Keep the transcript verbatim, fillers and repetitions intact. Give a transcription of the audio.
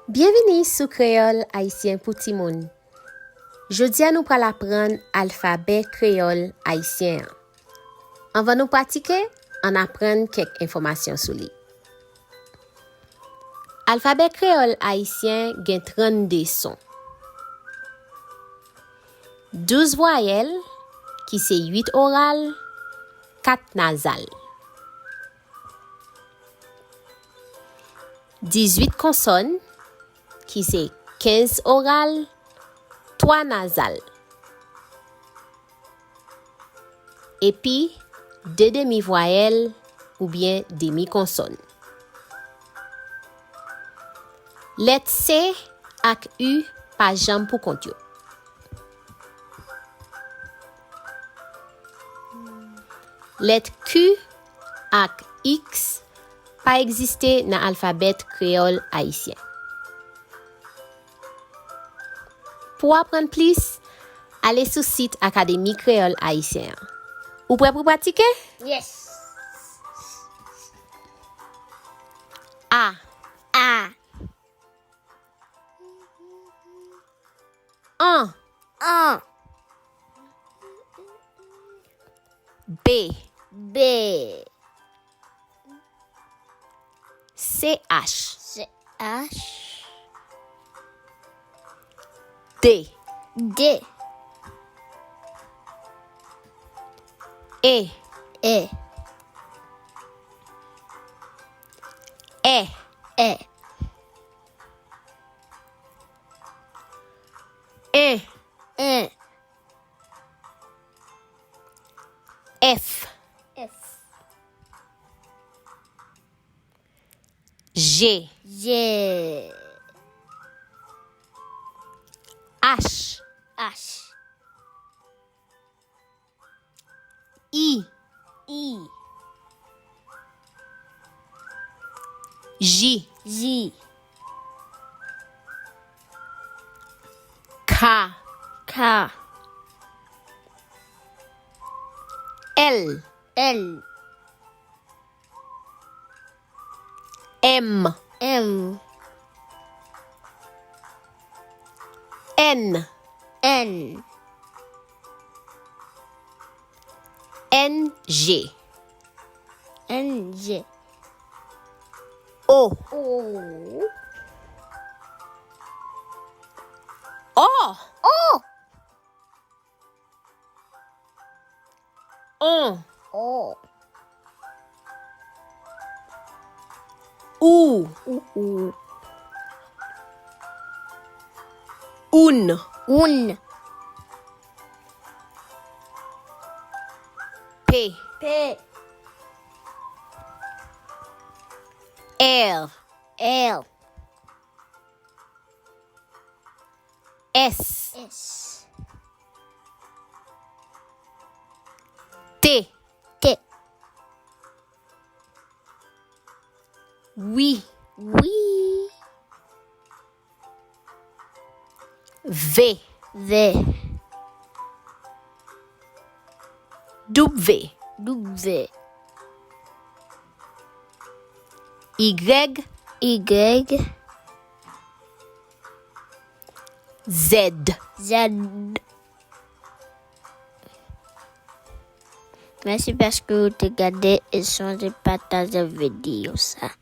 Byenvini sou Kreyòl Ayisyen pou Timoun. Jodi a, nou pral aprann alfabè kreyòl ayisyen an. Anvan nou pratike, ann aprann kèk enfòmasyon sou li. Alfabè kreyòl ayisyen gen trannde son. Douz vwayèl, ki se uit oral, kat nazal. Dizuit konsòn, ki se kenz oral, twa nazal. Epi de demi vwayèl oubyen demi konsòn. Lèt C ak U pa janm pou kont yo. Lèt Q ak X pa egziste nan alfabèt kreyòl ayisyen. Pou w aprann plis, ale sou sit Akademi Kreyòl Ayisyen an. Ou prè pou pratike? Yes. A. A. An. An. B. B. C H. C H. D. D. E. E. E. E. E. E. F. F. G. G. H. H. I. I. J. J. K. K. L. L. M. M. N. N. N G. N G. O. O. O. O. On. O. Ou. Ou, ou. Oun. Oun. P. P. R. R. S. S. T. T. Wi. Wi. V. V. W. W. Y. Y. Z. Z. Mèsi paske w te gade e sonje pataje videyo sa.